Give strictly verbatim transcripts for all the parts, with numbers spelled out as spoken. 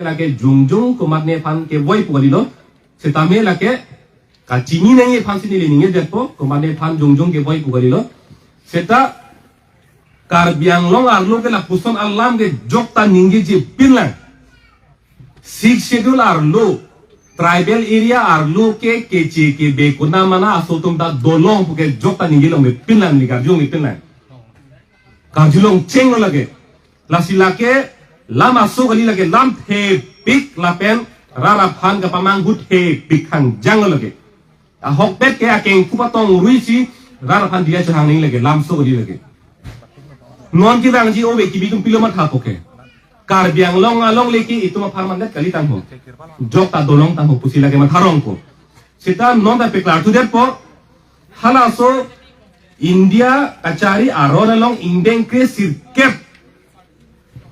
lake jongjong komatne aphan kevoi pu kalilo. Setame lake kachini nangji aphan si neli ningjedetpo, komatne aphan jongjong kevoi pu kalilo. Seta Karbi Anglong arlo ke lapuson alam ke jokta ningjeje pinlang. Sixth Schedule arlo, tribal area arlo ke keche kebe konat mana aso atum ta dolong puke jokta ningjelong pinlang, neli karjulong pinlang. Karjulong chenglo lake. Lasi lake lam aso kali, lake lam thepik lapen rat aphan kapamanghu thepik hangjanglo lake. Ahokpet ke akengku patong ruisi rat aphan diya chehang nangji lake, lam aso kali lake. Non kevangji ove kebi atum pilo mathapo ke. Karbi Anglong along lake itum apharman det kali tangho. Jokta dolong tangho pusi lake matharongpo. Seta non ta peklarthudetpo. Halaso India kachari aron along ingdeng kre sirkep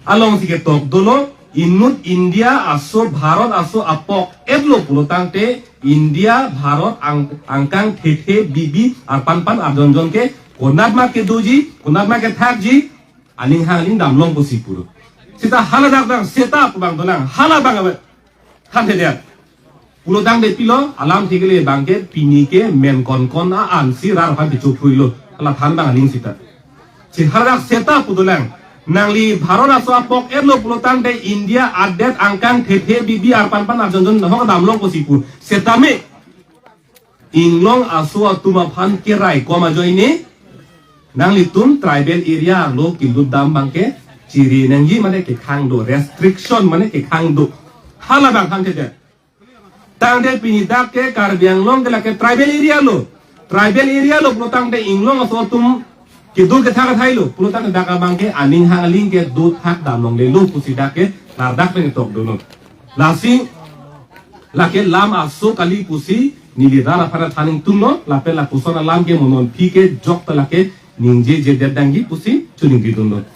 alongsi ketok dolo, inut India aso Bharat aso apok etlo pulo tangte India Bharat ang, angkang thethe bibi arpanpan arjonjon ke konat ma kedoji, konat ma kethakji, aning hang aling damlong pusi pulo. Seta haladak abang seta pu abang dolang, hala abang abang. Thanthedet. Pulo tangte pilo, alamthe kele abang ke pini ke men konkon a-an si rat aphan pichuk phuilo. Hala than abang aning seta. Si haladak seta pu dolang. Nangli Bharat aso apok etlo pulo tangte India adet angkang thethe bibi arpanpan arjonjon nahok damlong pusi pu. Setame Inglong aso atum aphan keraikom ajoine nanglitum tribal area arlo kelut dam abang ke chiri nangji mane kekhang do, restriction mane kekhang do. Hala abang thanthedet. Tangte pini dak ke Karbi Anglong ke lake tribal area lo. Tribal area lo pulo tangte Inglong aso atum kedo kethak athai lo. Pulo tangte dak abang ke aning hang aling kedo thak damlonglelo pusi dak ke lardak pen tok dolo. Lasi lake lam aso kali pusi neli rat aphan than ingtunglo, lapen lapuson alam ke mo non aphi ke jokta lake ningjejedet nangji pusi choningri dunlo.